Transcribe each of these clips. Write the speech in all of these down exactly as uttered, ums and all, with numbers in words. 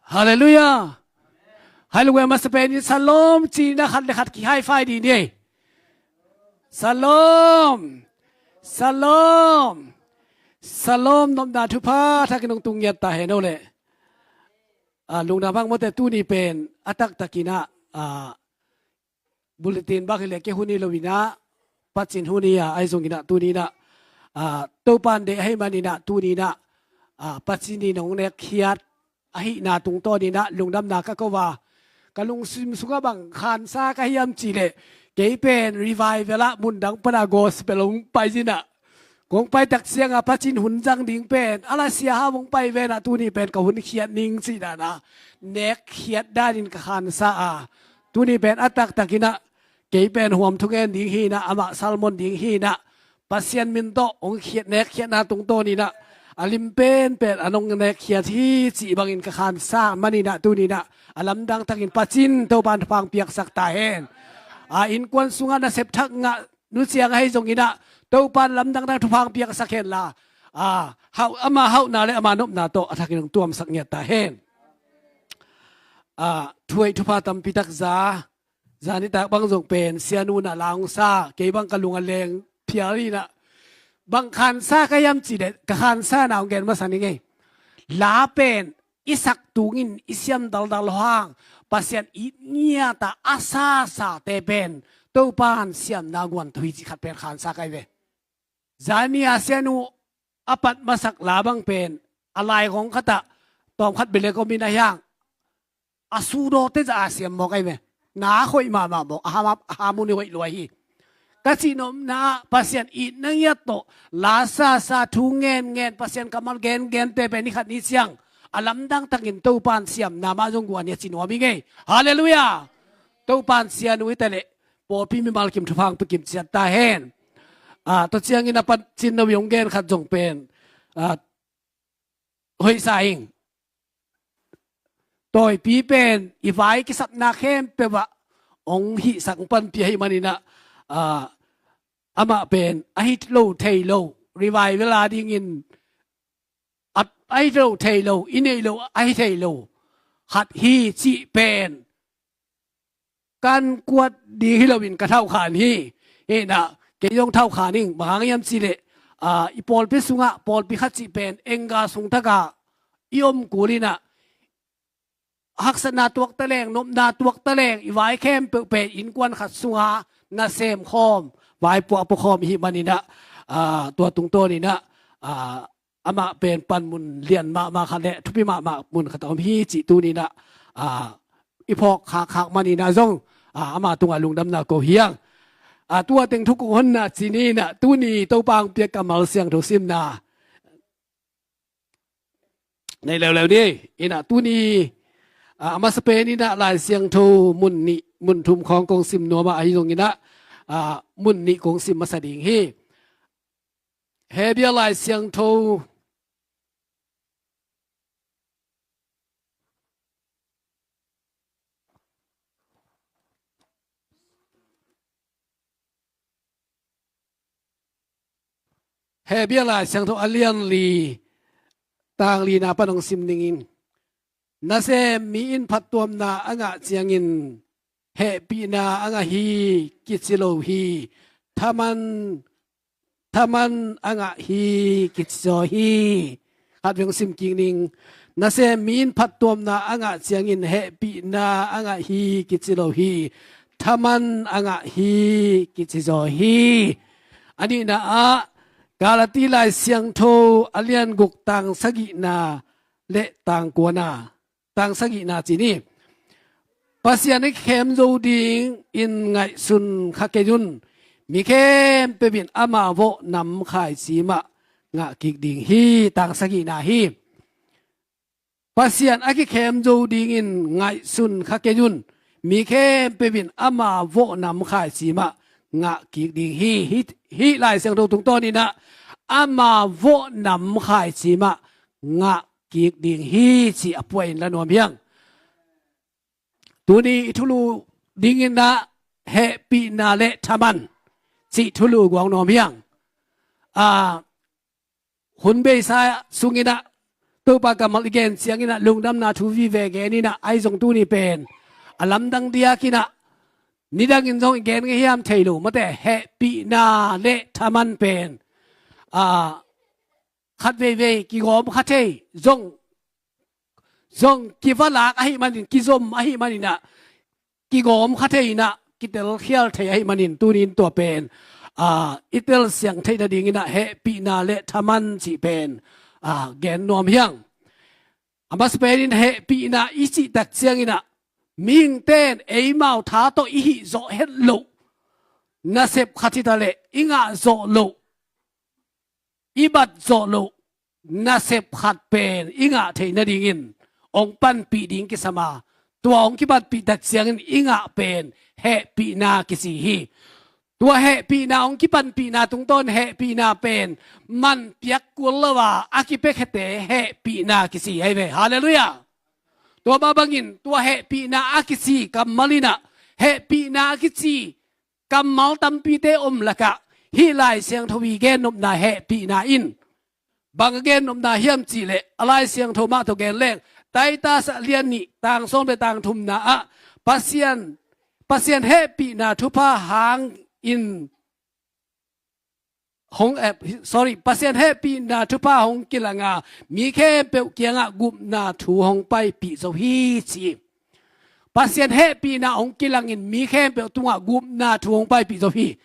Halleluiah. Hai lungweng masa penin Shalom ci-in a khat le khat ki high five dih ni. Shalom. Shalom. Shalom nopna thupha thakin hong tung ngiat ta hen o le. Ah, lungdam hang mawte, tuni pen a taktakin ah, ah, bulletin bang hi le kei hun hi lo in ah, Pasian hun hi a, ahi zongin ah tuni in ah, ah, Topa'n deih ahih manin ah tuni in ah, ah, Pasian in hong nekkhiat ahihna tungtawnin ah lungdamna ka ko a, ka lungsim sungah bang khansa ka hiam cih leh, kei pen revival ah mundang pan a gospel hong pai in ah, kong pai tak ciang a Pasian hun zang ding pen a la sia hau hong pai ven ah, tuni pen ka hun khiat ning cih dan a nekkhiat danin ka khansa a, tuni pen a taktakin ah kei pen huam thungen ding hi in ah, amah sermon ding hi in ah, Pasian min tawh hong khiat, nekkhiatna tungtawnin ah a lim penpen a nong nekkhiat hi cih bangin ka khansa manin ah tuni in ah a lamdang takin Pasian Topa'n thupha hong piaksak ta hen. A innkuan sungah nasep thak ngah nuciang ahi zongin ah Topa'n lamdang takin thupha hong piaksak hen la, a, hauh, ama hauhna le ama nopna tawh a thakin hong tuamsak ngiat ta hen. A, thuhoih thupha tampi tak za, zanitak bang zong pen sianu in ah la hong sa, kei bang ka lung a leng phial in ah, bang khansa ka hiam cih leh ka khansana hong gen masa ning ei. La pen i sak tungin i siam daldal hang, Pasian it ngiat a a sasate pen Topa'n siamna guan to hi cih khat pen khansa ka hi ve. Zani a sianu a pat masak la bang pen a laigawng khat ah tawmkhat bel le komin a hiang a sudawte zah a siam mawk ahi ve. Na a khoih mahmah mawk, a ha, a ha mun i hoih lua hi. Ka cihnopna ah Pasian itna ngiat tawh la sasa, thu ngenngen, Pasian kammal gengente pen ni khat ni ciang a lamdang takin Topa'n siamna mah zong guan hi a ci nuam hi ngei. Halleluiah. Topa'n sianu hi ta leh pawlpi mimal kim thupha hong pia kim ciat ta hen. A, tua ciangin a Pasian no hong gen khat zong pen, a, hoihsa ing. Tawipi pen i vai kisapna khempeuh ah hong hihsak, hong panpih ahih manin ah, a, amah pen a hi lo thei lo, revival a dingin a, a hi lo thei lo, i neih loh a hi thei lo khat hi cih pen kan kuat ding hi loin ka thauhkhan hi. Hi in ah kei zong thauhkhan ing, bang hang hiam cih leh, a, i pawlpi sungah pawlpi khat cih pen enggal sung tak a i om kul in ah, haksatna tuak ta leng, nopna tuak ta leng, i vai khempeuh pen innkuan khat sungah nasem khawm, vaipuak pua khawm i hih manin ah, a, tua tungtawnin ah, a, amah pen panmun lian mahmah khat le thupi mahmah mun khat a om hi cih tuni in ah, a, i phawk khakkhak manin ah zong, a, ama tungah lungdamna ko hi hang. A, tua teng thu kong honna ci ni in ah, tuni Topa hong piak kammal siangtho simna nei leuleu ni. In ah tuni, a, a masa pen in ah Lai Siangtho mun nih, mun thum khawng kong sim nuam a, ahi zongin ah, a, mun nih kong sim masa ding hi. Hebru Lai Siangtho, Hebru Lai Siangtho a lian li, tang lina pan hong sim ning in. Nasem mi in phattuamna a ngah ciangin hehpihna a ngah hi kici lo hi. Thaman, thaman a ngah hi kici zaw hi. Khat vei hong sim kik ning. Nasem mi in phattuamna a ngah ciangin hehpihna a ngah hi kici lo hi. Thaman a ngah hi kici zaw hi. A nihna ah Galati Lai Siangtho a lian guk, tang sagihna le tang kuana, tang sagihna ci ni. Pasian a kikhem zo dingin ngaihsun kha kei un. Mi khempeuh in ama vawh nam khaici mah ngah kik ding hi. Tang sagihna hi. Pasian a kikhem zo dingin ngaihsun kha kei un. Mi khempeuh in ama vawh nam khaici mah ngah kik ding hi. Hih, hih Lai Siangtho tungtawnin ah ama vawh nam khaici mah ngah kik ding hi cih a puain la nuam hi hang. Tuni i thulu dingin ah hehpihna le thaman cih thulu guang nuam hi hang. A, hun beisa sungin ah Topa kammal i gen ciangin ah lungdamna thu vive gen in ah, ahi zong tuni pen a lamdang diakin ah, nidangin zong i gen ngei hiam thei lo mate, hehpihna le thaman pen a khat veivei kigawm kha thei, zong zong kivalak ahih manin, kizom ahih manin ah, kigawm kha thei in ah, kitelkhial thei ahih manin, tuni in tua pen a i telsiang theih nadingin ah hehpihna le thaman cih pen a gen nuam hi hang. A masa penin hehpihna i cih tak ciangin ah, mihingte in eimau tha tawh i hih zawh het loh nasep khat hi ta leh, i ngah zawh loh, i bat zawh loh nasep khat pen i ngah theih nadingin hong panpih ding kisam a, tua hong kipanpih tak ciangin i ngah pen hehpihna kici hi. Tua hehpihna hong kipanpihna tungtawn hehpihna pen man piak kul lo a, a kipia khete hehpihna kici ahi ve. Halleluiah. Tua mah bangin tua hehpihna a kici kammal in ah, hehpihna a kici kammal tampite om lakah hih Lai Siangtho i gennopna hehpihna in bang a gennopna hiam cih leh, a Lai Siangtho mah tawh gen leng, Titus a lian nih, tang sawm le tang thumna ah, Pasian, Pasian hehpihna thupha hangin hong, eh, sorry, Pasian hehpihna thupha hong kilang a, mi khempeuh kiangah gupna thu hong paipih zo hi, ci. Pasian hehpihna hong kilangin mi khempeuh tungah gupna thu hong paipih zo hi.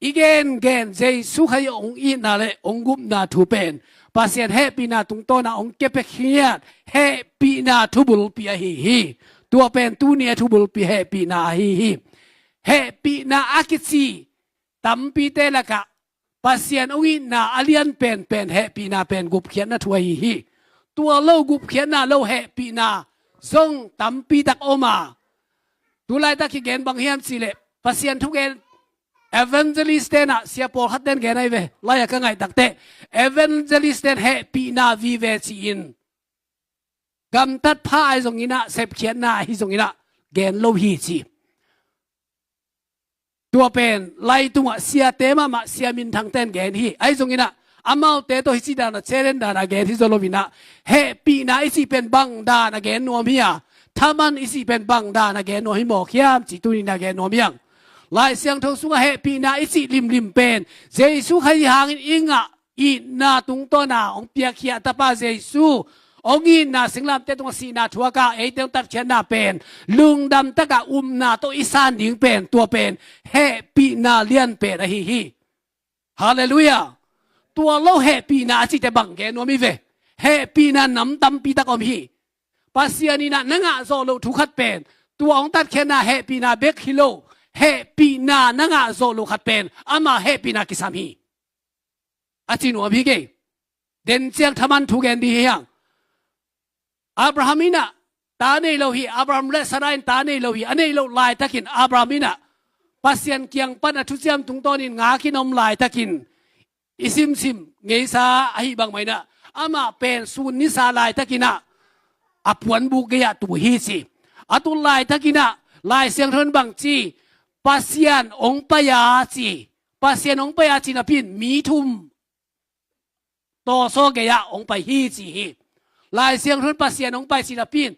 I gengen Jesu Khazih hong itna le hong gupna thu pen Pasian hehpihna tungtawn ah hong kepekhiat hehpihna thubulpi ahi hi. Tua pen tuni a thubulpi hehpihna ahi hi. Hehpihna a kici tampite lakah Pasian hong itna a lian penpen hehpihna pen gupkhiatna thu ahi hi. Tua lo gupkhiatna lo hehpihna zong tampi tak om a, tu laitak kigen bang hiam cih leh, Pasian thugen evangelist ten ah, sia pawlkhat ten gen ahi ve, lai a ka ngaih tak teh, evangelist ten hehpihna vive ci-in gamtat pha ahi zongin ah, sepkhiatna ahi zongin ah gen lo hi, ci. Tua pen lai tungah siate mahmah, sia minthang ten gen hi. Ahi zongin ah, amaute tawh hih ci dan a, challenge dan a gen hi zaw lo in ah, hehpihna i cih pen bang dan a gen nuam hi a, thaman i cih pen bang dan a gen nuam hi mawk hiam cih tuni in a gen nuam hi hang. Lai Siangtho sungah hehpihna i cih limlim pen Jesu Khazih hangin i ngah itna tungtawn a hong piakkhiat tapa Jesu, hong itna singlamteh tungah sihna thuak a, eite hong tatkhiatna pen lungdam tak a upna tawh i san ding pen, tua pen hehpihna lian pen ahi hi. Halleluiah. Tua lo hehpihna a cihte bang gen nuam hi ve. Hehpihna nam tampi tak om hi. Pasian in ah na ngah zawh loh thu khat pen tua hong tatkhiatna hehpihna bek hi lo. Hehpihna na ngah zawh loh khat pen ama hehpihna kisam hi, a ci nuam hi kei. Den ciang thaman thu gen ding hi hang. Abraham in ah ta nei lo hi. Abraham le Sarah in ta nei lo hi. A neih loh laitakin Abraham in ah Pasian kiang pan a thuciam tungtawnin ngakin om laitakin, i simsim ngeisa ahi bangmah in ah, amah pen sun nisa laitakin ah a puanbuk gei-ah tu hi, ci. A tut laitakin ah Lai Siangtho in bang ci, Pasian hong pai a, ci. Pasian hong pai a, ci napi in mi thum tawsaw gei-ah hong pai hi, ci hi. Lai Siangtho in Pasian hong pai ci napi in,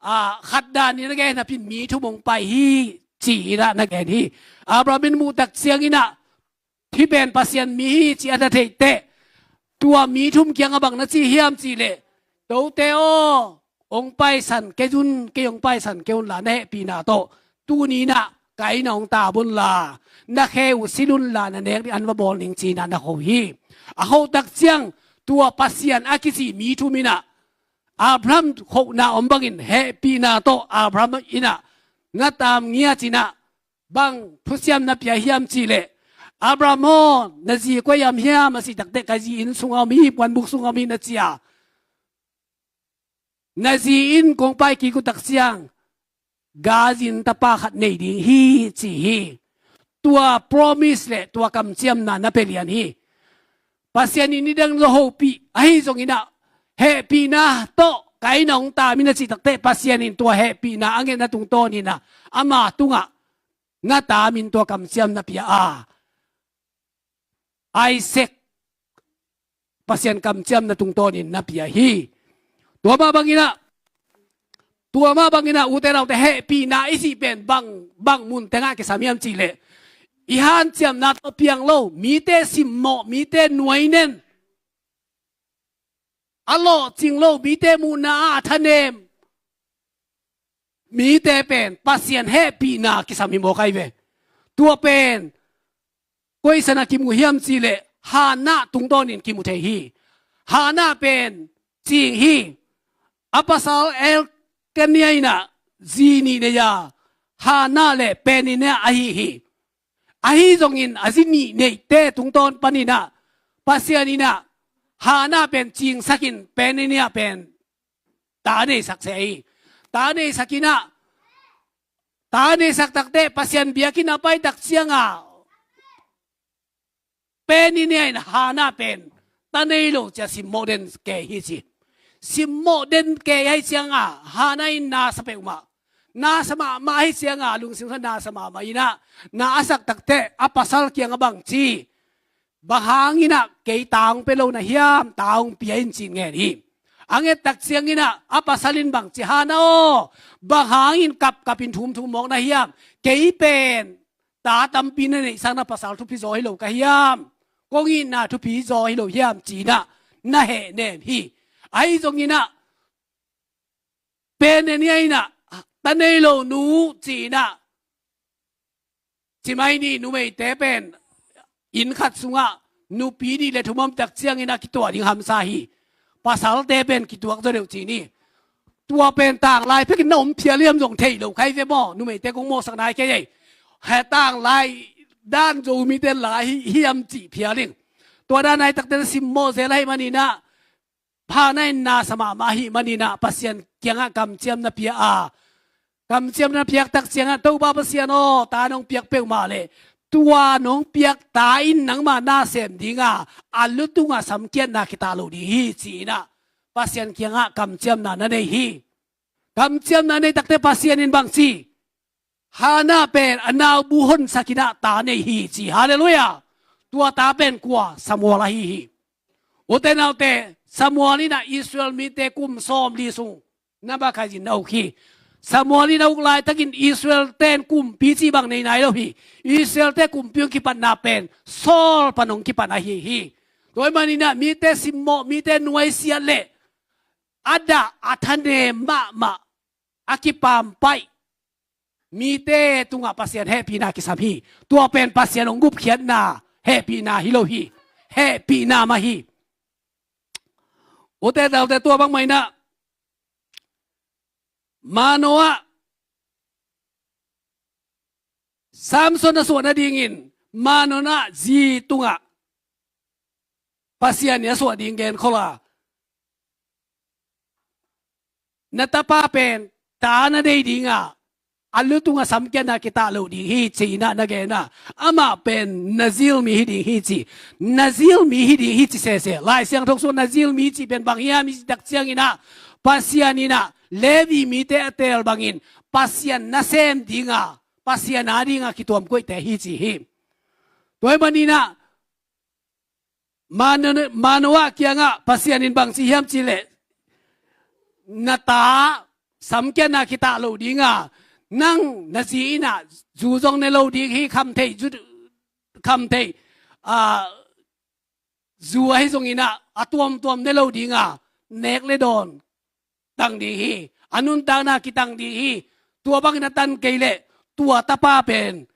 a, khat danin a gen napi in mi thum hong pai hi, ci-in ah na gen hi. Abraham in muh tak ciangin ah, hih pen Pasian mi hi, ci a na theih teh, tua mi thum kiangah bang na ci hiam cih leh, tote aw, hong paisan kei un, kei hong paisan kei un la, na hehpihna tawh tuni in ah Kain hong taam un la, na khe uh sil un la, na nek ding an va bawl ning, ci-in ah na kho hi. A khoh tak ciang tua Pasian a kici mi thum in ah Abraham khohna om bangin hehpihna tawh Abraham in ah na taam ngiat in ah bang thuciam na pia hiam cih leh, Abraham aw, na zi koi ah om hiam, a cih tak teh, ka zi inn sungah om hi, puanbuk sungah om hi, na ci a. Na zi inn kong pai kik uh tak ciang, gazin tapa khat nei ding hi, ci hi. Tua promise le tua kamciamna na pia lian hi. Pasian in nidang lo hopih, ahi zongin ah hehpihna tawh Kain hong taam in a cih tak teh, Pasian in tua hehpihna a ngetna tungtawnin ah ama tungah na taamin tua kamciam na pia a, Isaac Pasian kamciamna tungtawnin na pia hi. Tua mah bangin ah, tua mah bangin ah, ute naute, hehpihna i cih pen bang, bang mun tengah kisam hiam cih leh, i hanciamna tawh piang lo, mite simmawh, mite nuainen, a lawhcing lo, mite muhna ah a thanem mite pen Pasian hehpihna kisam hi mawk ahi ve. Tua pen koi san ah kimu hiam cih leh, Hannah tungtawnin kimu thei hi. Hannah pen cing hi. A pasal Elkanah in ah zi nih nei a, Hannah le Peninnah ahi hi. Ahi zongin a zi nih neite tungtawn panin ah Pasian in ah Hannah pen cingsakin Peninnah pen ta neisak se hi. Ta neisakin ah, ta neisak takteh Pasian biakinn a pai tak ciang a, Peninnah in Hannah pen ta nei lo ci a simmawh den kei hi ci. Simmawh den kei ahi ciang a, Hannah in na sa peuhmah, na sa mahmah ahi ciang a, lungsim sungah na sa mahmah in ah, na a sak takteh a pasal kiangah bang ci, bang hangin ah kei ta hong pia lo na hiam, ta hong pia in ci-in ngen hi. A nget tak ciangin ah a pasal in bang ci, Hannah aw, bang hangin kapkapin thumthum mawk na hiam, kei pen ta tampi na neihsak na pasal thupi zaw hi lo ka hiam, kong itna thupi zaw hi lo hiam ci-in ah na hehnem hi. Ahi zongin ah Peninnah in ah, ta nei lo nu ci-in ah, ci mai ni, numeite pen inn khat sungah nupi nih le thum om tak ciangin ah kituah ding hamsa hi. Pasalte pen kituak zaw deuh ci ni. Tua pen tanglai pekin na om phial hiam zong thei lo kha hi ve maw, numeite kong mawhsak nai kei ei. He tanglai dan Zomite lai hi, hiam cih phial ing. Tua dan nai takte na simmawh zel ahih manin ah, Hannah in na sa mahmah ahih manin ah Pasian kiangah kamciam na pia a, kamciam na piak tak ciangah, Topa Pasian aw, ta nong piak peuhmah leh, tua nong piak ta in nangmah na sem ding a, a lu tungah samkiatna kitah lo ding hi ci-in ah Pasian kiangah kamciamna na nei hi. Kamciamna nei takte Pasian in bang ci, Hannah pen a naubu honsakin ah ta nei hi ci. Halleluiah. Tua ta pen kua? Samuel ahi hi. Ute naute, Samuel in ah Israel mite kum sawmli sung na bak khaizin na uk hi. Samuel in a uk laitakin Israel ten kumpi cih bang nei nai lo hi. Israel te kumpi hong kipatna pen Saul pan hong kipan ahi hi. Tua ahih manin ah mite simmawh, mite nuaisiat le a dah a thanem mahmah, a kipampaih mite tungah Pasian hehpihna kisam hi. Tua pen Pasian hong gupkhiatna hehpihna hi lo hi. Hehpihna mah hi. Ute naute, tua bangmah in ah Manoah, Samson a suah nadingin Manoah zi tungah Pasian in a suah ding genkhol a, na tapa pen ta na nei ding a, a lu tungah samkiatna kitah lo ding hi ci-in ah na gen a, amah pen Nazir mi hi ding hi ci. Nazir mi hi ding hi ci sese. Lai Siangtho sungah Nazir mi cih pen bang hiam i cih tak ciangin ah, Pasian in ah Levi mite a teel bangin Pasian nasem ding a, Pasian a ding a kituam koihte hi ci hi. Tua ahih manin ah Mano-, Manoah kiangah Pasian in bang ci hiam cih leh, na ta samkiatna kitah lo ding a, nang na zi in ah zu zong ne lo ding hi, khamtheih zu, khamtheih, ah, zu ahi zongin ah a tuamtuam ne lo ding a, nek le dawn tang ding hi, a nuntakna kitang ding hi. Tua bangin a tan kei leh tua tapa pen,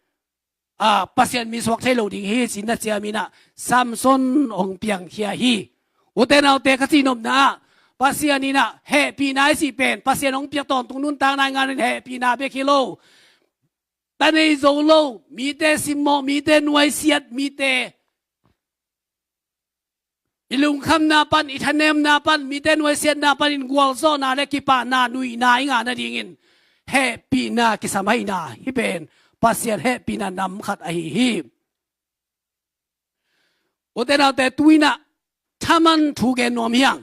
a, Pasian mi suak thei lo ding hi ci-in na ciamin ah Samson hong piangkhia hi. Ute naute, ka cihnopna ah Pasian in ah hehpihna i cih pen Pasian hong piak tawntung nuntakna i ngan in hehpihna bek hi lo. Ta nei zo lo, mite simmawh, mite nuaisiat, mite i lungkhamna pan, i thanemna pan, mite nuaisiatna panin gualzawhna le kipahna, nuihna i ngah nadingin hehpihna kisam ahihna, hih pen Pasian hehpihna nam khat ahi hi. Ute naute, tu-in ah thaman thu gen nuam hi hang.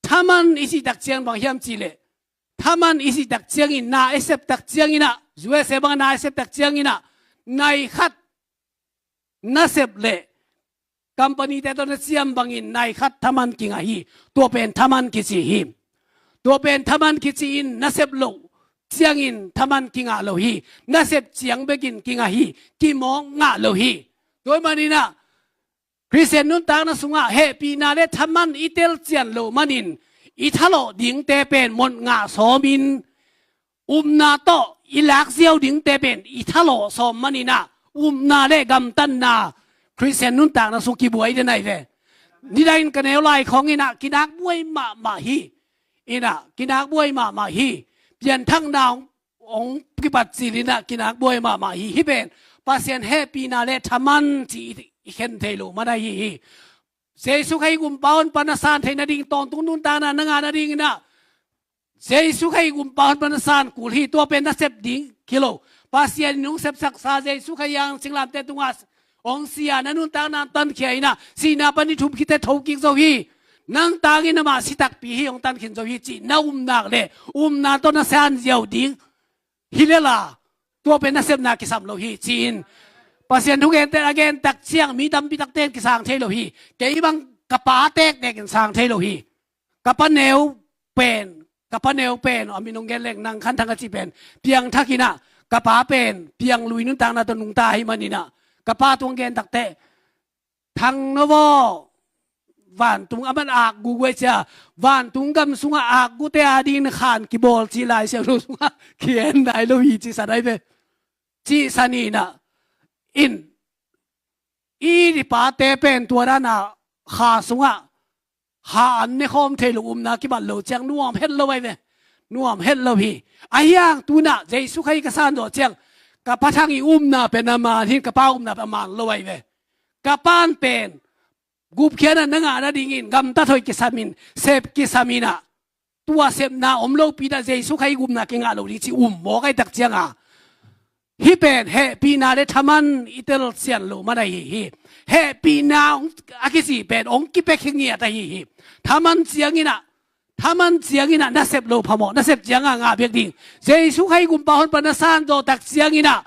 Thaman i cih tak ciang bang hiam cih leh, thaman i cih tak ciangin, na i sep tak ciangin ah, U S A bang na i sep tak ciangin ah, nai khat na sep leh company te tawh na ciam bangin nai khat thaman kingah hi. Tua pen thaman kici hi. Tua pen thaman kici-in nasep loh ciangin thaman kingah lo hi. Nasep ciang bekin kingah hi. Kimawk ngah lo hi. Tua ahih maninah Khristian nuntakna sungah hehpihna le thaman i telcian loh manin i thalawh dingte pen mawh ngah sawmin, upna tawh i lak ziau dingte pen i thalawh sawm maninah upna le gamtatna Khristian nuntakna sung kibuai den ahi ve. Nidangin ka neu lai khawng inah kinak buai mahmah hi. Inah kinak buai mahmah hi. Pianthakna hong hong kipat cilinah kinak buai mahmah hi. Hih pen Pasian hehpihna le thaman ci i khen thei lo man ahi hi. Jesu Khazih gumpa honpa na san theih nading, tawntung nuntakna na ngah nadinginah Jesu Khazih gumpa honpa na san kul hi. Tua pen nasep ding hi lo. Pasian in hong sepsaksa Jesu Khazih hang singlamteh tungah hong sia, na nuntakna hong tankhia inah sihna pan ni thum khit teh thokik zo hi. Nang tangin amah si takpi hi, hong tankhin zo hi cih na um nak le upna tawh na san ziau ding hi lel a, tua pen nasepna kisam lo hi ci-in Pasian thugente a gen tak ciang mi tampi takte in kisang thei lo hi. Kei bang ka pa tektek in sang thei lo hi. Ka pa neu pen, ka pa neu pen a min hong gen leng, Nang Khan Thang a ci pen, piangthak inah ka pa pen pianglui nuntakna tawh nungta ahih maninah ka pa tung gen takteh, Thang no vaw, vantung a man akgu guai cia, vantung gam sungah akgute adingin khan kibawl ci Lai Siangtho sungah kien nai lo hi ci san ahi ve. Ci san inah in i dipate pen tua dana kha sungah ha an ne khawm thei lo, upna kibat lo ciang nuam het lo ahi ve. Nuam het lo hi. Ahi hang tunah Jesu Khazih ka san zawh ciang ka pa Thang i upna pen a man hi, ka pa upna pen a man lo ahi ve. Ka pan pen gupkhiatna na ngah nadingin gamtat hoih kisamin, sep kisaminah tua sepna om lopi dah Jesu Khazih gupna kingah lo ding ci um mawk ahi tak cianga hih pen hehpihna le thaman i telsian lo man ahi hi. Hehpihna a kici pen hong kipia khingiat ahi hi. Thaman cianginah, thaman cianginah nasep lo phamawh, nasep cianga ngah biak ding. Jesu Khazih gumpa honpa na san zawh tak cianginah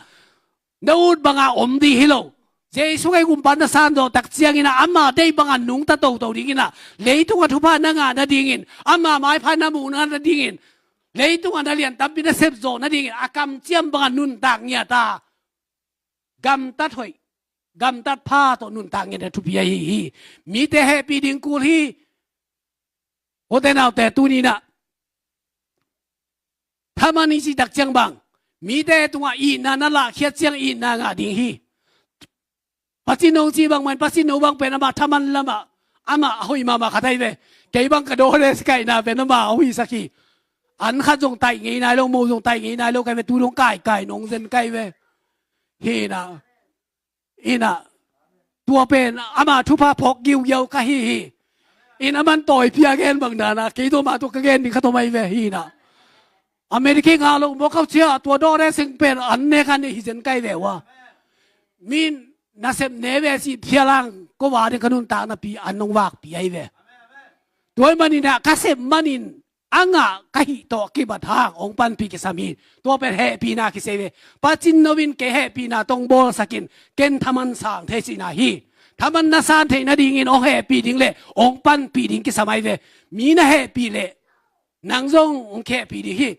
na ut banga om ding hi lo. Jesu Khazih gumpa na san zawh tak cianginah ama deih banga nungta toto dinginah leitunga thupha na ngah nadingin, ama maipha na muh nadingin, leitunga na lian tampi na sep zawh nadingin a kamciam banga nuntak ngiata gamtat hoih, gamtat pha tawh nuntak ngiat na thupi ahi hi. Mite hehpih ding kul hi. Ute naute tuninah thaman i cih tak ciang bang mite tungah itna na lahkhiat ciang itna ngah ding hi. Pasian no cih bangmah in Pasian no bang pen amah thaman lamah amah a hoih mahmah khat ahi ve. Kei bang ka dawre si kaihna pen amah a hoihsak hi. An khat zong taih ngei nai lo, mo zong taih ngei nai lo kai ve, tu dong kaikai nong zen kai ve. Hinah, inah tua pen ama thupha phawk giugiau ka hi hi. In aman tawipia gen bang dana kei tua mah tua ka gen ding khat om ahi ve hinah. America ngah lo mawk kau cia tua dawre seng pen an nek an hi zen kai ve ua. Min nasep ne ve cih phialang ko va ding ka nuntak napi an nong vakpi ahi ve. Tua ahih maninah ka sep manin a ngah ka hih tawh kibat hang hong panpih kisam hi. Tua pen hehpihna kisei ve. Pasian no in kei hehpihna tong bawlsakin ken thaman sang thei cihna hi. Thaman na san theih nadingin hong hehpih ding le hong panpih ding kisam ahi ve. Mi na hehpih leh nang zong hong khehpih ding hi.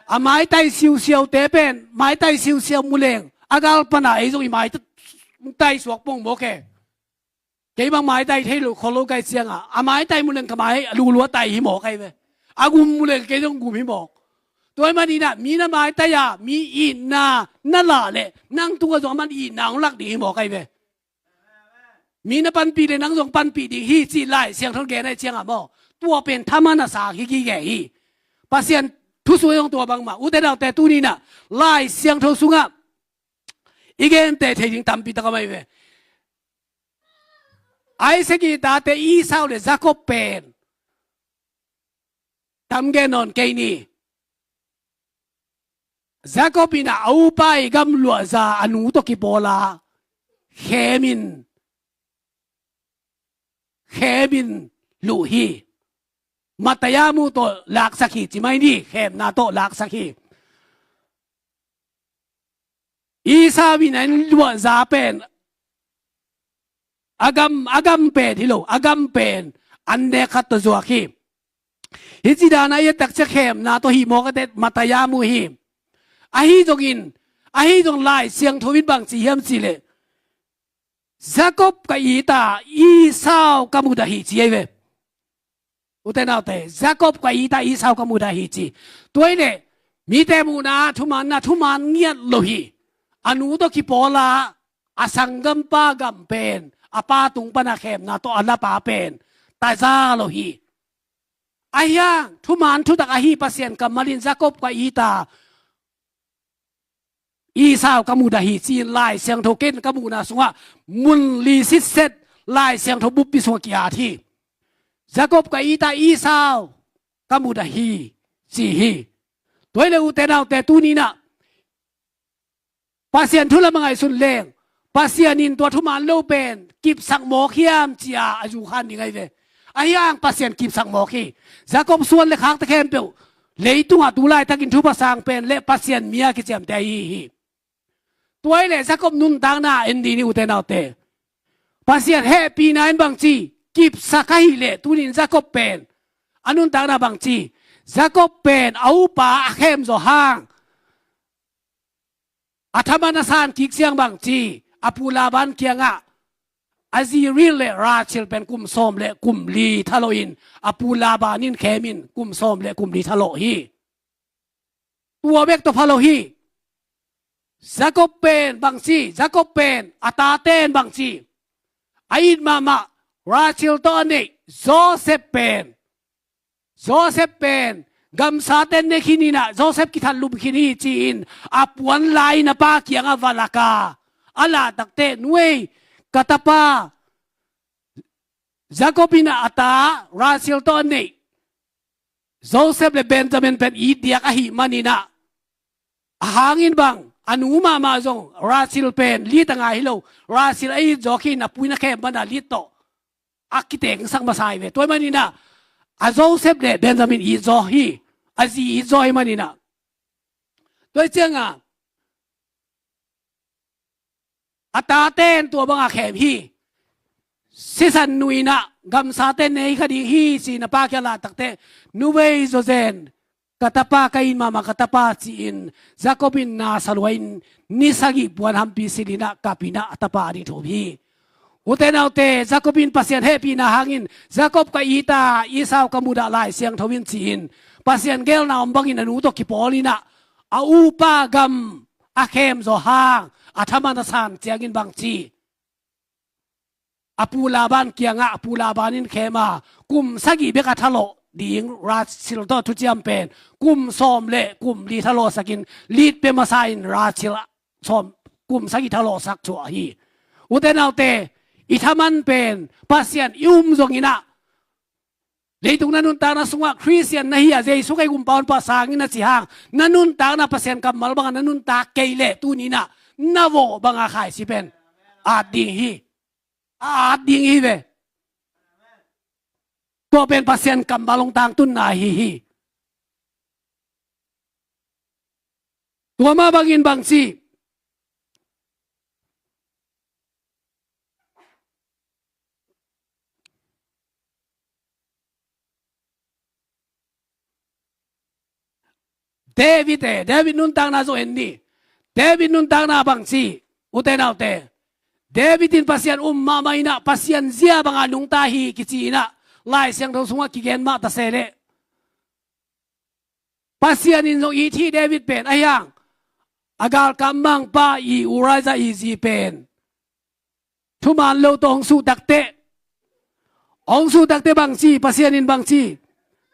A maitai siusiaute pen maitai siusiau muleng a gal pana ei zong i maitai suak pong mawk e. Kei bang maitai thei lo khol lo kai cianga a maitai muleng ka mai a lulua tai hi mawk ahi ve. A gum muleng kei zong gum hi mawk. Tua ahih maninah mi na maitai a mi itna na lah leh nang tungah zong a man itna hong lak ding hi mawk ahi ve. Mi na panpih le nang zong panpih ding hi cih Lai Siangtho gen ahi cianga maw, tua pen thaman a sang hi gige hi. Pasian thusuai zong tua bangmah. Ute naute tuninah Lai Siangtho sungah i gente thei ding tampi tak a mai ve. Isaac i tate Esau le Jacob pen tam gen nawn kei ni. Jacob in a upa i gamluahza a nu tawh kipawla khemin, khemin luh hi. Mataya mu tawh laksak hi ci mai ni, khemna tawh laksak hi. Esau in an luahza pen a gam, a gam pen hi lo, a gam pen an nek khat tawh zuak hi. Hih ci dan a i et takciang khemna tawh hih mawk a tet Matthai ah mu hi. Ahi zongin, ahi zong Lai Siangtho in bang ci hiam cih leh, Jacob ka it a, Esau ka mudah hi ci ahi ve. Ute naute, Jacob ka it a, Esau ka mudah hi ci. Tua hi leh, mite muhna ah thumaanna, thumaan ngiat lo hi. A nu tawh kipawl a, a sanggampa gam pen, a pa tung pan a khemna tawh a lapa pen taza lo hi. Ahi hang, thumaan thutak ahi Pasian kammal in Jacob ka it a, Esau ka mudah hi ci-in Lai Siangtho ken ka muhna sungah mun li sitset Lai Siangtho buppi sungah ki-at hi. Jacob ka it a, Esau ka mudah hi ci hi. Tua hi leh ute naute, tuni-in ah Pasian thu lam a ngaihsun leng, Pasian in tua thumaan lo pen kipsak mawk hiam ci-a a zukhan ding ahi ve. Ahi hang Pasian kipsak mawk hi. Jacob suan le khakte khempeuh, leitungah tu laitakin thupha sang pen le Pasian mi a kiciamte ahi hi. Tua hi leh Jacob nuntakna en dih ni ute naute. Pasian hehpihna in bang ci, kipsak ahih leh tuni-in Jacob pen a nuntakna bang ci, Jacob pen a upa a khem zaw hang, a thaman a san kik ciang bang ci, a pu Laban kiangah a zi Rachel le Rachel pen kum sawm le kum li thalawh in, a pu Laban in khem in kum sawm le kum li thalawh hi. Tua bek tawh pha lo hi. Jacob pen bang ci, Jacob pen a tate in bang ci, a it mahmah Rachel tawh a neih Joseph pen, Joseph pen gamsate ne khin in ah Joseph kithatlum khin hi ci-in a puan la-in a pa kiangah va lak a, a lah takteh, "Nu ei, ka tapa Jacob in ah a ta Rachel tawh a neih Joseph le Benjamin pen it diak ahih manin ah, a hangin bang a nu mahmah zong Rachel pen lit a ngai hi lo, Rachel a it zaw khin, a pu in a khem bang a lit tawh a kitengsak masa hi ve." Tua ahih manin ah a Joseph le Benjamin it zaw hi, a zi it zaw ahih manin ah. Tua hi ciangah a tate in tua bang a khem hi. Sisan nu in ah gamsate nei kha ding hi ci-in a pa kiang lah takteh, "Nu ei, zazen, ka tapa, ka it mahmah ka tapa," ci-in Jacob in na sa lua-in ni sagih puan hampi silh in ah kap in ah a tapa a ding thum hi. Ute naute, Jacob in Pasian hehpihna hangin, "Jacob ka it a, Esau ka mudah," Lai Siangtho in ci-in Pasian geelna om bangin a nu tawh kipawl in ah a upa gam a khem zaw hang, a thaman a san ciangin bang ci, a pu Laban kiangah, a pu Laban in khem a, kum sagih bek a thalawh ding Rachel tawh thuciam pen kum sawm le kum li thalawhsakin, lit pia masa in Rachel sawm, kum sagih thalawhsak cuah hi. Ute naute, i thaman pen Pasian i um zongin ah, leitung na nuntakna sungah Khristian na hi a, Jesu kei gumpa honpa sang in a ci hang, na nuntakna Pasian kammal bangah na nuntak kei leh tuni-in ah na vawh bangah khaisi pen at ding hi. A at ding hi ve. Tua pen Pasian kammal hong tangtunna ahi hi. Tua mah bangin bang ci, David e, David nuntakna zong en ni. David nuntakna bang ci, ute naute. David in Pasian um mahmah in ah, Pasian zia bangah nungta hi kici in ah, Lai Siangtho sungah kigen mah ta se leh, Pasian in zong it hi David pen, ahi hang a galkap mangpa i Uriah i zi pen thuman lo tawh hong suh takteh, hong suh takteh bang ci, Pasian in bang ci,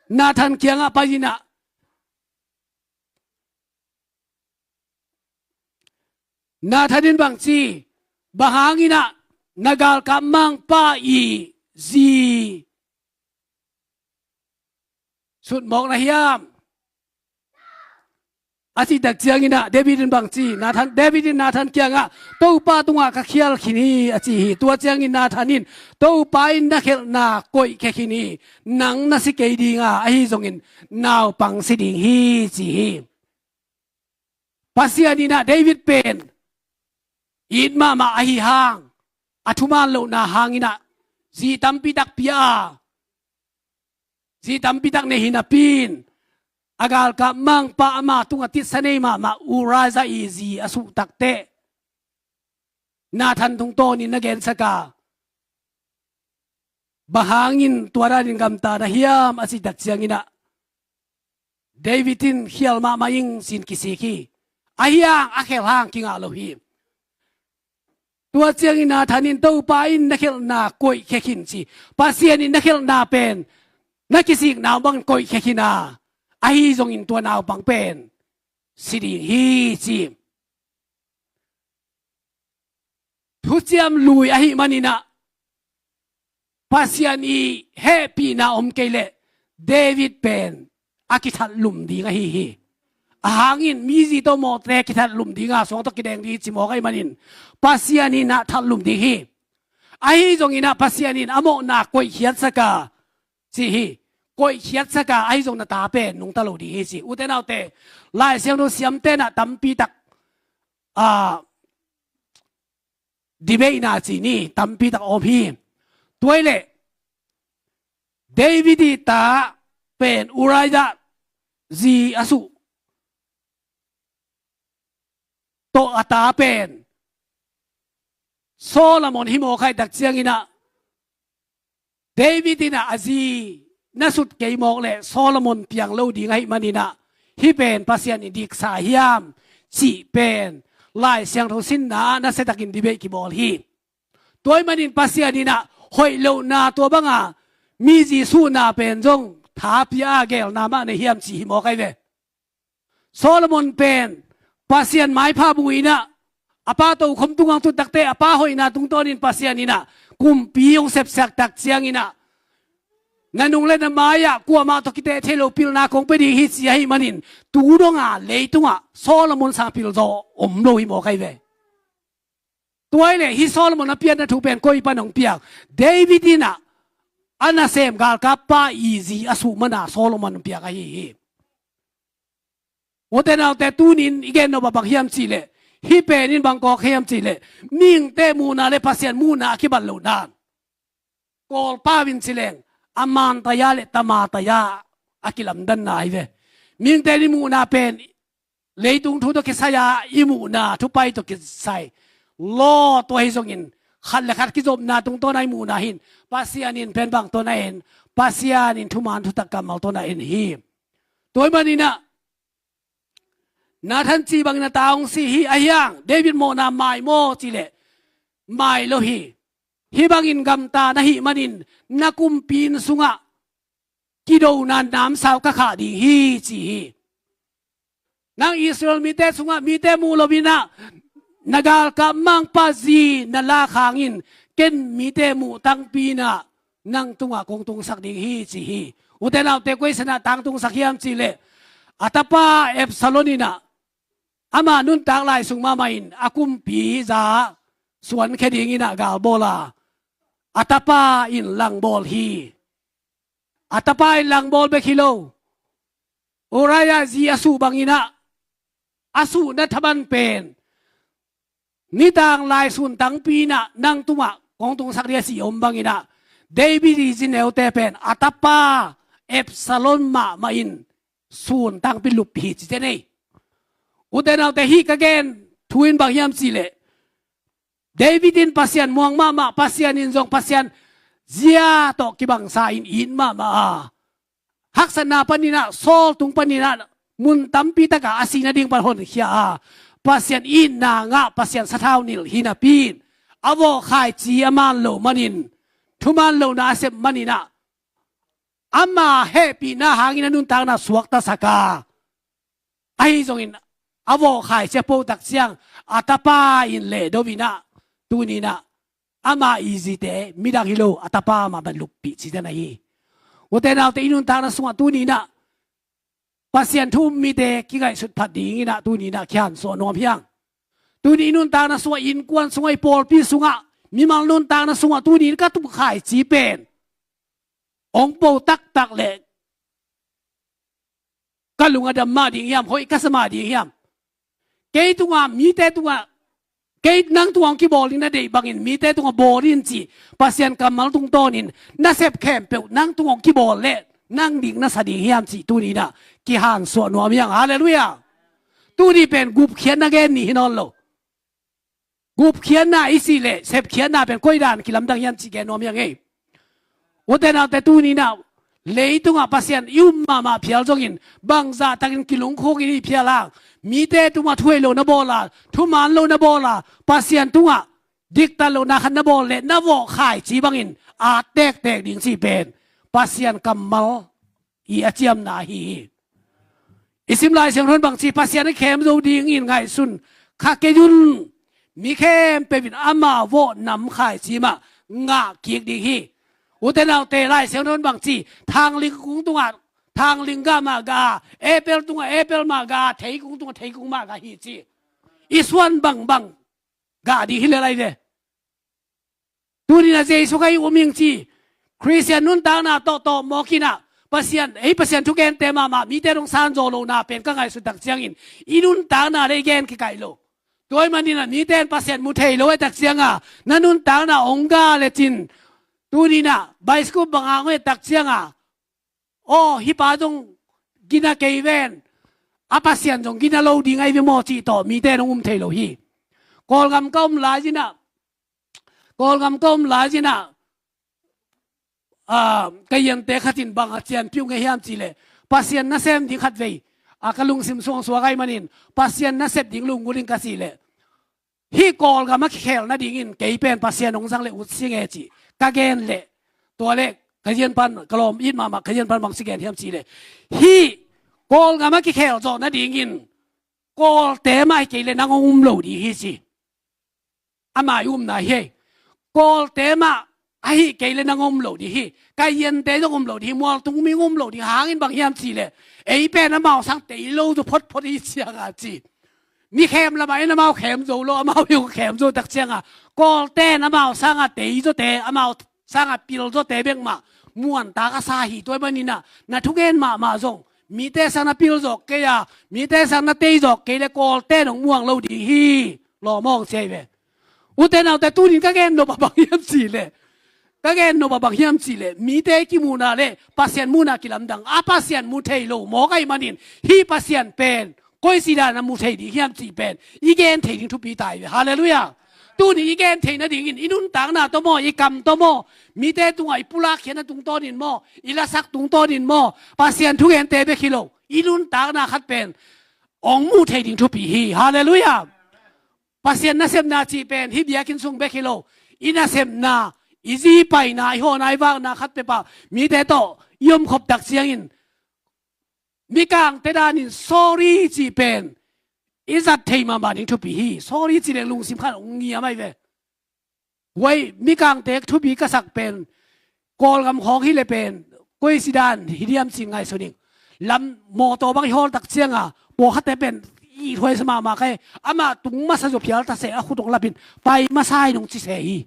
Nathan kiangah pai in ah, Nathan in bang ci, "Bang hangin ah na galkap mangpa i zi sutmawk na hiam?" a cih tak ciangin ah, David in bang ci, Nathan, David in Nathan kiangah, "Topa tungah ka khial khin hi," a ci hi. Tua ciangin Nathan in, "Topa in na khelhna koihkhia khin hi. Nang na si kei ding a, ahi zongin naupang si ding hi," ci hi. Pasian in ah David pen it mahmah ahi hang, a thuman lohna hangin ah zi tampi tak pia a, zi tampi tak nei hi napi in, a galkap mangpa ama tungah titsa nei mahmah Uriah i zi a suh takteh Nathan tungtawnin na gensak a, bang hangin tua danin gamta na hiam a cih tak ciangin ah, David in khial mahmah ing ci-in kisik hi. Ahi hang a khelh hang kingah lo hi. Tua ciangin Nathan in, Topa in na khelhna koihkhia khin ci. Pasian in na khelhna pen na kisikna bangin koihkhia khin a, ahi zongin tua naupang pen si ding hi ci. Thuciam lui ahih manin ah, Pasian i hehpihna om kei leh David pen a kithat lum ding ahi hi. A hangin mi zi tawh mawhte kithat lum ding a, suang tawh kideng ding hi ci mawk ahih manin Pasian in ah that lum ding hi. Ahi zongin ah Pasian in a mawhna koihkhiatsak a ci hi. Koihkhiatsak a, ahi zong na ta pen nungta lo ding hi ci. Ute naute, Lai Siangtho siamte in ah tampi tak, a, debate na ci ni, tampi tak a om hi. Tua hi leh David i ta pen Uriah zi a suh tawh a ta pen Solomon hi mawk ahih tak ciangin ah, David in ah a zi na sut kei mawk leh Solomon piang lo ding ahih manin ah, hih pen Pasian in diksa hiam cih pen Lai Siangtho sinna ah nasiatakin debate kibawl hi. Tua ahih manin Pasian in ah hoih lohna tua banga mi zi suhna pen zong tha pia a, gelna mah nei hiam cih hi mawk ahi ve. Solomon pen Pasian maipha bui in ah, a pa tokhom tungah hong tun takteh a pa hoihna tungtawnin Pasian in ah kumpi hong sepsak tak ciangin ah, na nung le na mai-ah kuamah tawh kiteh thei lo pilna kong pia ding hi ci ahih manin, tu dong a leitungah Solomon sang pil zaw om lo hi mawk ahi ve. Tua hi leh hih Solomon a pianna thu pen koi pan hong piang? David in ah a nasem galkappa i zi a suh man a Solomon hong piang ahi hi. Ute naute, tuni-in i gen nop a bang hiam cih leh, hih pen in bang kawk hiam cih leh, mihingte muhna le Pasian muhna a kibat lohna. Kawlpau in ci leng, a mantaya le tamataya a kilamdanna ahi ve. Mihingte in i muhna pen leitung thu tawh kisai a, i muhna thupai tawh kisai. Law tua hi zongin, khat le khat kizopna tungtawn a i muhna hi in, Pasian in pen bang tawh na en? Pasian in thuman thutak kammal tawh na en hi. Tua ahih manin ah, Nathan cih bangin a ta hong si hi. Ahi hang David mawhna mai maw cih leh, mai lo hi. Hih bangin gamta na hih manin na kumpi inn sungah kidona namsau ka khah ding hi ci hi. Nang Israel mite sungah mite muh loin ah na galkap mangpa zi na lak hangin ken mite muh tangpi in ah nang tungah kong tungsak ding hi ci hi. Ute naute, koi san ah tangtungsak hiam cih leh, a tapa Absalom in ah ama nuntak lai sung mahmah in a kumpi za suankhia dingin ah gal bawl a, a tapa in langbawl hi. A tapa in langbawl bek hi lo, Uriah zi a suh bangin ah a suhna thaman pen nitang lai sun tangpi in ah nang tungah kong tungsak ding a cih om bangin ah, David i zi neute pen a tapa Absalom mahmah in sun tangpi lup hi ci te nei. Ute naute, hih ka gen thu in bang hiam cih leh, David in Pasian muang mahmah, Pasian in zong Pasian zia tawh kibangsa in it mahmah a, haksatna panin ah, Saul tung panin ah mun tampi takah a sih nading pan honkhia a, Pasian itna ngah, Pasian sathau nilh hi napi in, a vawh khaici a man loh manin, thuman lohna a sep manin ah, ama hehpihna hangin a nuntakna suaktasak a, ahi zongin a vawh khaici a potak ciang a tapa in lehdo in ah, tuni in ah ama i zite midang hi lo, a tapa mah bang luppih ci dan ahi. Ute naute, i nuntakna sungah tuni in ah Pasian thu um mite kingaihsut phat dingin ah tuni in ah kihansuah nuam hi hang. Tuni i nuntakna sungah, innkuan sungah, i pawlpi sungah, mimal nuntakna sungah tuni in ka tup khaici pen hong po taktak leh ka lung a dam mah ding hiam, hoih ka sa mah ding hiam? Kei tungah, mite tungah, kei nang tungah hong kibawl in na deih bangin mite tungah bawl in cih Pasian kammal tungtawnin na sep khempeuh nang tungah hong kibawl leh nang ding na sa ding hiam cih tuni-in ah kihansuah nuam hi hang. Halleluiah. Tuni pen gupkhiatna gen ni hi nawn lo. Gupkhiatna i cih leh sepkhiatna pen koi dan kilamdang hiam cih gen nuam hi hang ei. Ute naute, tuni-in ah leitungah Pasian i um mahmah phial zongin bangzah takin kilungkhuk in i phial hang, mite tungah thuhei lo na bawl a, thuman lo na bawl a, Pasian tungah diktat lohna khat na bawl leh na vawh khaici bangin at tektek ding cih pen Pasian kammal i a ciamna ahi hi. I sim Lai Siangtho in bangci, Pasian a khem zo dingin ngaihsun kha kei un, mi khempeuh in ama vawh nam khaici mah ngah kik ding hi. Ute naute, Lai Siangtho in bangci, thangling kung tungah thangling gah mah gah a, apple tungah apple mah gah a, theikung tungah theikung mah gah hi ci. I suan bangbang gah ding hi lel lai ve. Tuni-in ah Jesu Khazih um ing ci Khristian nuntakna tawh tawh mawk in ah, Pasian, ei Pasian thugente mahmah mite dong san zaw lohna pen ka ngaihsut tak ciangin i nuntakna le i gen kikaih lo. Tua ahih manin ah mite in Pasian mu thei lo a tak ciangin ah, na nuntakna hong gah lecin, tuni-in ah bicycle bang hang a tak ciangin ah, aw, hih pa zong gina kei ven, a Pasian zong gina lo ding ahi ve maw cih tawh mite in hong um thei lo hi. Kawlgam ka om lai-in ah, Kawlgam ka om lai-in ah, ah, ka yente khat in bang a cianpih uh ngei hiam cih leh, Pasian nasem ding khat vei, ah, ka lungsim suangsuak ahih manin Pasian nasep ding lunggulh ing ka cih leh, hih Kawlgam a kikhel nadingin kei pen Pasian hong zang leh ut sing e ci ka gen leh, tua leh ka zian pan, ka lawm it mahmah ka zian pan bang ci gen hiam cih leh, hih Kawlgam a kikhel zawh nadingin Kawlte mah hi kei leh nang hong um lo ding hi ci. Ama i umna hi. Kawlte mah ahi kei leh nang hong um lo ding hi. Ka ziante zong um lo ding hi. Mualtung mi hong um lo ding hangin bang hiam cih leh, ei pen amau sang tei lo zaw photphot hi ciang a ci. Mi khem lamah in amau khem zo lo, amau hi hong khem zo tak ciang a, Kawlte in amau sang a tei zawte, amau sang a pil zawte bek mah muantak a sa hi. Tua ahih manin ah na thugen mahmah zong mite sang na pil zawk kei a, mite sang na tei zawk kei leh Kawlte in hong muang lo ding hi. Lawm hong ci ahi ve. Ute naute, tuni-in ka gen nop a bang hiam cih leh, ka gen nop a bang hiam cih leh, mite kimuhna le Pasian muhna kilamdang a, Pasian mu thei lo mawk ahih manin hih Pasian pen koi ci dan a mu thei ding hiam cih pen i gen thei ding thupi ta hi ve. Halleluiah. Tuni i gen thei nadingin i nuntakna tawh maw, i kam tawh maw, mite tungah i pulakkhiatna tungtawnin maw, i lasak tungtawnin maw, Pasian thugente bek hi lo, i nuntakna khat pen hong mu thei ding thupi hi. Halleluiah. Pasian nasepna cih pen hih biakinn sung bek hi lo, i nasepna, i zi paina, i hawhna, i vakna khat peuhpeuh mite tawh i omkhop tak ciangin, mikangte danin sorry cih pen i zat thei mahmah ding thupi hi. Sorry cih leng lungsim khat hong ngiam ahi ve. Huai mikangte thupi ka sak pen, Kawlgam khawng hi leh pen koi ci dan hi diam ci-in ngaihsun ing. Lam mawtaw bang i hawl tak ciang a, pawlkhatte pen i huaisa mahmah kei, amah tung masa zaw phial ta seh, a khut hong lapin pai masa in hong ci se hi.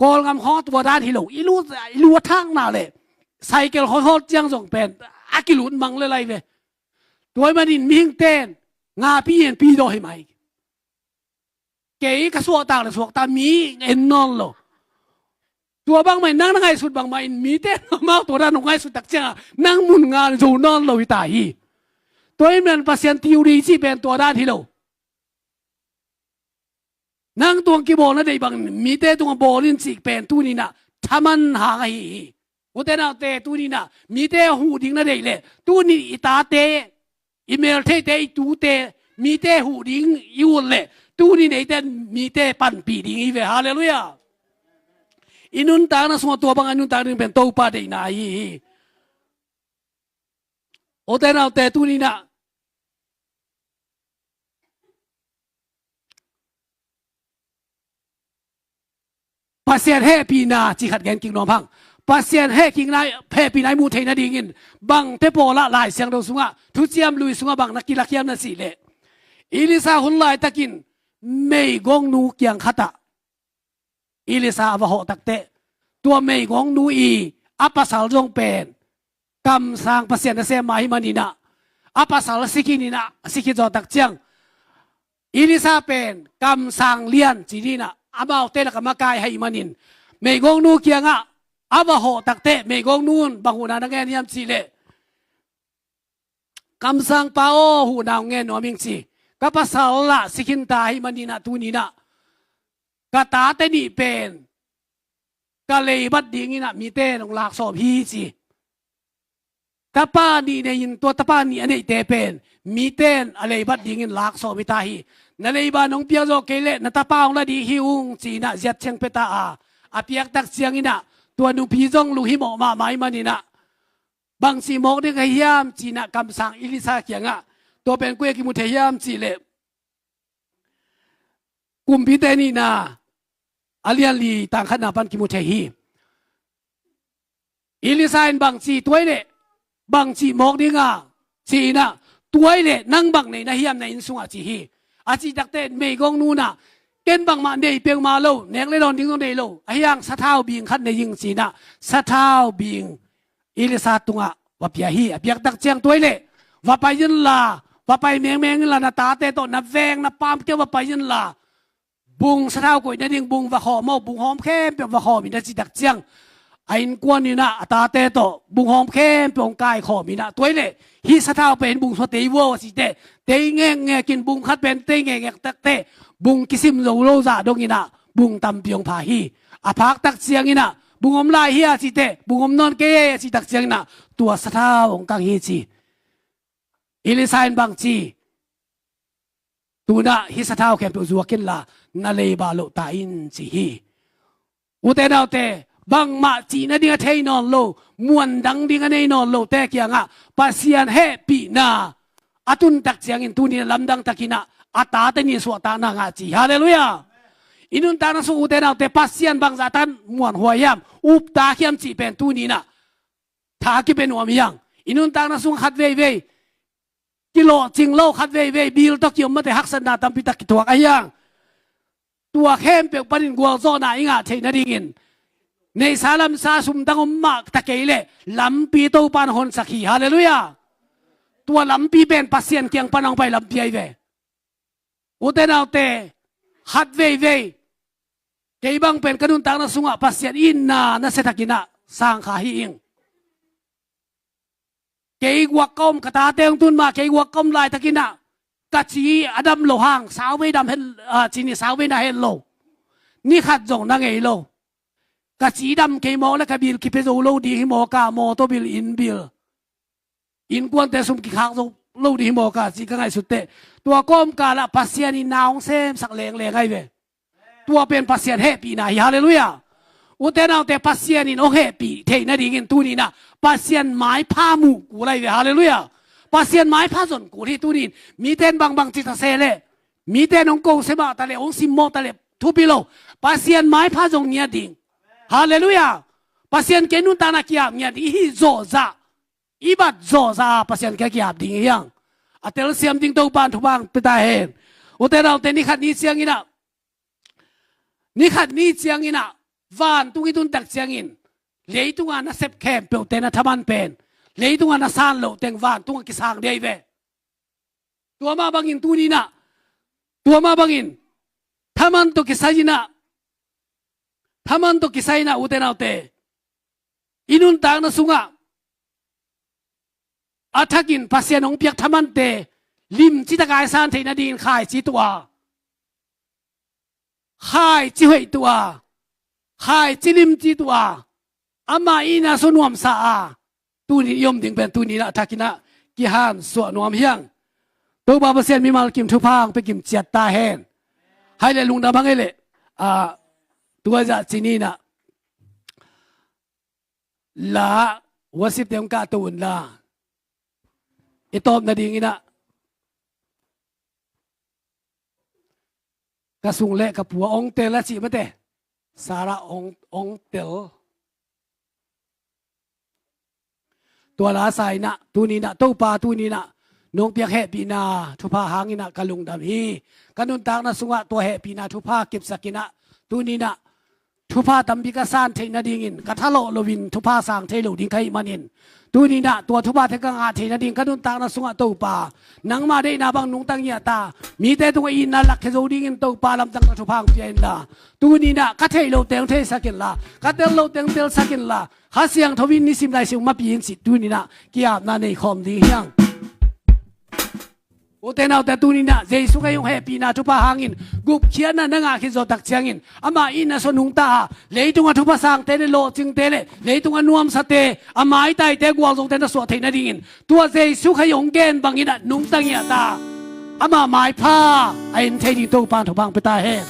Kawlgam khawng tua dan hi lo, i lu, i lu a thakna leh cycle hawl hawl ciang zong pen a kilut mang lel lai ve. Tua ahih manin mihingte in ngapi in pi daw hi mai. Kei ka suahtak leh suakta, mi en nawn lo. Tua bangmah in nang na ngaihsut bangmah in mite in amau tua dan hong ngaihsut tak ciang a, nang mun nga zo nawn lo hi ta hi. Tua ahih manin Pasian theory cih pen tua dan hi lo. Nang tungah kibawl na deih bangin mite tungah bawl in cih pen tuni-in ah thaman hang ahi hi. Ute naute, tuni-in ah mite huh ding na deih leh, tuni i tate, i meltheite, i tute, mite huh ding i ut leh, tuni-in eite in mite panpih ding hi ve. Halleluiah. I nuntakna sungah tua bang a nuntak ding pen Topa deihna ahi hi. Ute naute, tuni-in ah Pasian hehpihna cih khat gen kik nuam hang. Pasian hehkikna, hehpihna i muh theih nadingin bangte pawl ah Lai Siangtho sungah, Thuciam Lui sungah bang na kilakhiam na cih leh, Elisha hun laitakin meigongnu kiang khat ah Elisha a va hawh takteh, tua meigongnu i a pasal zong pen kamsang, Pasian nasem mah ahih manin ah, a pasal a si khin in ah, a si khit zawh tak ciang Elisha pen kamsang lian ci-in ah, amaute lakah makai ahih manin meigongnu kiangah a va hawh takteh meigong nun bang huhna na ngen hiam cihleh, kamsangpa aw, huhna hong ngen nuam ing ci. Ka pasal lah si khinta ahih maninah tuninah ka tate nih pen ka leibat dinginah mite in hong laksawm hi ci. Tapa nih nei-in tua tapa nih a neihte pen mite in a leibat dingin laksawm hi ta hi. Na leiba nong piak zawh kei leh na tapa hong la ding hi ung cinah ziat ciang pia ta a, a piaktak cianginah tua nupi zong lunghimawh mahmah ahih maninah bangci mawk ding ka hiam cinah kamsang Elisha kiangah, tua pen koi-ah kimu thei hiam cihleh Kumpite nihna a lian li tang khatna pan kimu thei hi. Elisha in bangci tuai leh bangci mawk dinga cinah, tuai leh nang bang nei na hiam na inn sungah ci hi. A cih takteh meigong nunah ken bangmah nei peuhmah lo, nek le dawn ding zong nei lo, ahi hang sathau bing khat nei ing cinah sathau bing Elisha tungah va pia hi. A piaktak ciang tuai leh va pai inla, va pai mengmeng inla, na tate tawh na veng na pamkeu va pai inla, bung sathau koih nading bung va khawm aw, bung hawm khempeuh va khawm in a cih tak ciang a innkuan inah a tate tawh bung hawm khempeuh hong kaikhawm inah tuai leh hih sathau pen bung sua tei vuau a cih teh tei ngekngek in bung khat pen tei ngekngek takteh bung kisim zo lo zah donginah bung tampi hong pha hi. A phaktak cianginah bung om lai hi a cih teh bung om nawn kei a cih tak cianginah tua sathau hong kang hi ci. Elisha in bangci, tunah hih sathau khempeuh zuak inla na leiba loh ta in ci hi. Ute naute, bangmah cih nading a thei nawn lo, muan dang ding a nei nawn lote kiangah Pasian hehpihna a tuntak ciangin tuni lamdang takinah a tate nih suahtakna ngah ci. Halleluiah. I nuntakna sung ute naute Pasian bangzah tan muanhuai hiam? Uptak hiam cih pen tuninah tha kipia nuam hi hang. I nuntakna sung khat veivei kilawhcing lo, khat veivei bil tawh kiom mate haksatna tampi tak kithuak ahi hang. Tua khempeuh panin gualzawhna i ngah theih nadingin neihsa lamsa sumdang om mah ta kei leh lampi Topa in honsak hi. Halleluiah. Tua lampi pen Pasian kiang pan hong pai lampi ahi ve. Ute naute, khat veivei kei bang pen ka nuntakna sungah Pasian itna nasia takinah sangkha hi ing. Kei guak ka om, ka tate hong tun ma kei guak ka om laitakinah ka ci a dam loh hang, sauvei dam het, a, cini sauvei na het lo. Ni khat zong na ngei lo. Ka ci dam kei mawk le ka bil kipia zo lo ding hi mawk a, mawtaw bil, inn bil, innkuante sum kikhak zo lo ding hi mawk a ci ka ngaihsut teh tua kawmkalah Pasian in na hong semsak lengleng ahi ve. Tua pen Pasian hehpihna hi. Halleluiah. Ute naute, Pasian in hong hehpih theih nadingin tuninah Pasian maipha muh kul ahi ve. Halleluiah. Pasian maipha zon kul hi. Tunin mite in bangbang ci ta se leh, mite in hong ko se mah ta leh, hong simmawh ta leh thupi lo. Pasian maipha zong ngiat ding. Halleluiah. Pasian kiang nuntakna ki-ap ngiat ding. I hih zawhzah, i bat zawhzah a Pasian kiang ki-ap ding hi hang. A telsiam ding Topa in thupha hong pia ta hen. Ute naute, ni khat ni cianginah, ni khat ni cianginah vantung i tuntak ciangin leitunga na sep khempeuhte na thaman pen leitunga na san loh teng vantungah kisang dei ve. Tua mah bangin tuninah, tua mah bangin thaman tawh kisai inah, thaman tawh kisai inah ute naute, i nuntakna sungah a thakin Pasian hong piak thamante limci taka i san theih nadingin khaici tuh a, khaici hoih tuh a, khaici limci tuh a, amah itna sung nuamsa a, tunin i om ding pen tuninah thakinah kihansuah nuam hi hang. Topa Pasian mimal kim thupha hong pia kim ciat ta hen. Hai leh lungdam hang ei leh, a, tua zah cininah la, worship te hong kahto unla, i tawp nadinginah ka sung le ka pu a ong tel a cih mate. Sarah ong, ong tel. Tua la sa inah tuninah Topa tuninah nong piak hehpihna thupha hanginah ka lungdam hi. Ka nuntakna sungah tua hehpihna thupha kipsakinah tuninah thupha tampi ka san theih nadingin ka thalawh loin thupha sang thei lo ding ka hih manin, tuni-in ah tua thupha te ka ngah theih nading ka nuntakna sungah Topa, nangma deihna bang nungta ngiat a, mite tungah itna lakkhia zo dingin Topa lamdang na thupha hong pia inla, tuni-in ah ka theih lo teng theisak inla, ka tel lo teng telsak inla, Kha Siangtho in nisim lai siang mapi in cih tuni-in ah ki-apna nei khawm ding hi hang. Ute naute, tuni-in ah Jesu Khazih hong hehpihna thupha hangin gupkhiatna na ngah khit zawh tak ciangin, ama itna sung nungta a, leitungah thupha sangte le lawhcingte le leitungah nuamsate, a maitaite gualzawngte na suah theih nadingin tua Jesu Khazih hong gen bangin ah nungta ngiat a, ama maipha a en thei ding Topa in thupha hong pia ta hen.